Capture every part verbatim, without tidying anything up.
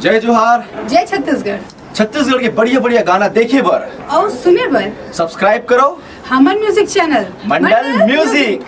जय जोहार। जय छत्तीसगढ़। छत्तीसगढ़ के बढ़िया-बढ़िया गाना देखे बर अउ सुने बर subscribe करो हमर music channel मंडल मंडल music। music।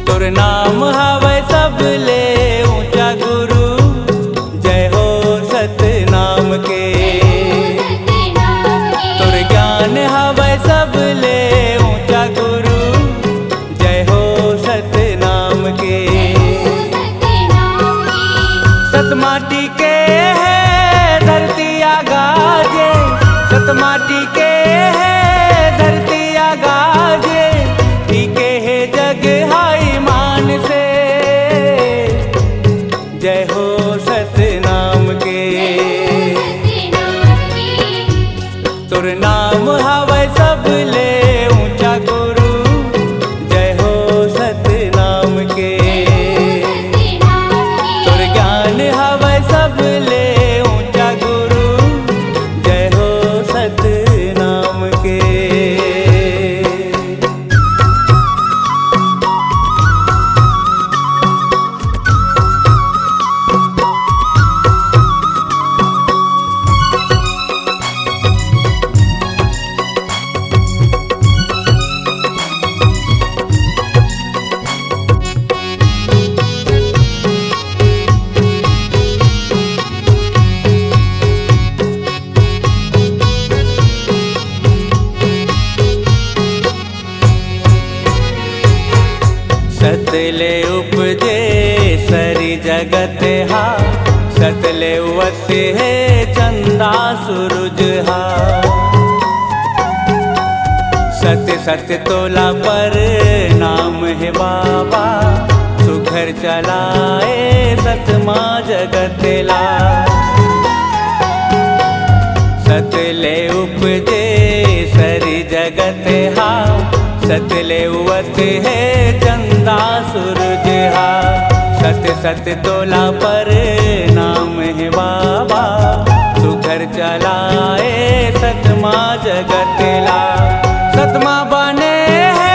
तोर नाम हवय सबले ऊंचा गुरु, जय हो सतनाम के। तोर ज्ञान हवय सबले ऊंचा गुरु, जय हो सतनाम के। सतमाटी के हे धरती आगाजे, सतमाटी के हे धरती आगाजे, टिके हे जग हाई मान से। जय हो सतनाम के। तोर नाम हवय सबले ऊंचा गुरु, जय हो सतनाम के। तोर ज्ञान हवय सबले ऊंचा गुरु, जय हो सतनाम के। सत ले उपजे सरी जगत हा, सत ले उवत हे चंदा सूरज हा। सत सत तोला परनाम हे बाबा, सुघर चलाए सतमा जगत ला। सत ले उपजे सरी जगत हा, सत ले उवत हे चंदा सूरज हा। सत सत तोला परनाम हे बाबा, सुघर चलाए सतमा जगत ला। सतमा बने हे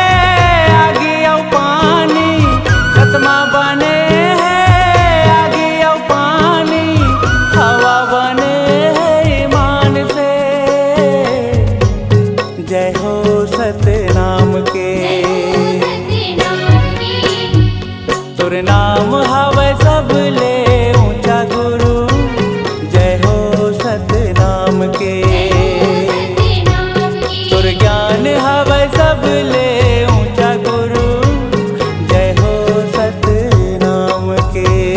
आगी अउ पानी, सतमा बने हे आगी अउ पानी, हवा बने हे ईमान से। जय हो सतनाम के। तोर नाम हवय सबले ऊंचा गुरु, जय हो सतनाम के। तोर ज्ञान हवय सबले ऊंचा गुरु, जय हो सतनाम के।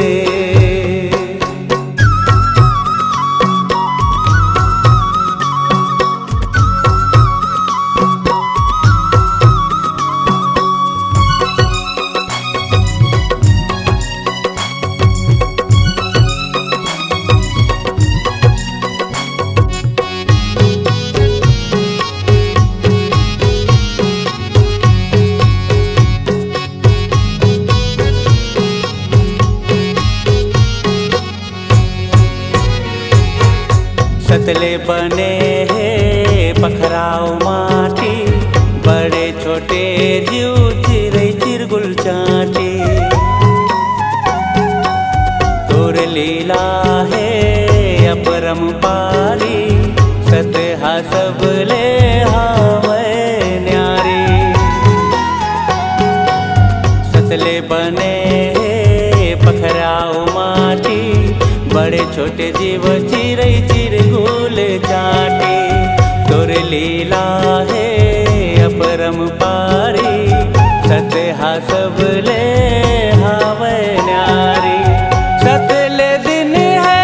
सत ले बने हे पखरा अउ माटी, बड़े छोटे जीव चिरई चिरगुल चांटी। तोर लीला हे अपरंपारी, सत हा सबले हावय न्यारी। सत ले बने हे पखरा अउ माटी, बड़े छोटे जीव चिरई चिरगुल चांटी। तोर लीला हे अपरंपारी, सत हा सबले हावय न्यारी। सत ले दिन हे,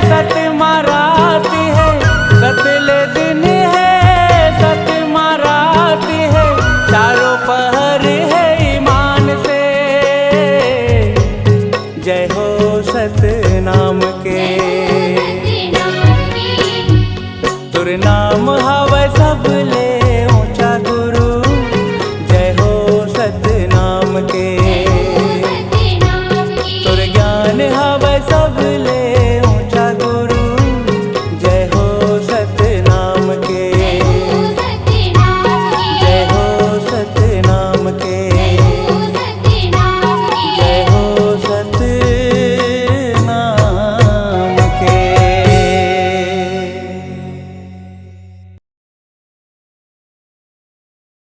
सत मा रात हे, सत ले दिन हे, सत मा रात हे, चारों पहर हे ईमान से। जय हो सतनाम के। तोर नाम हवय सबले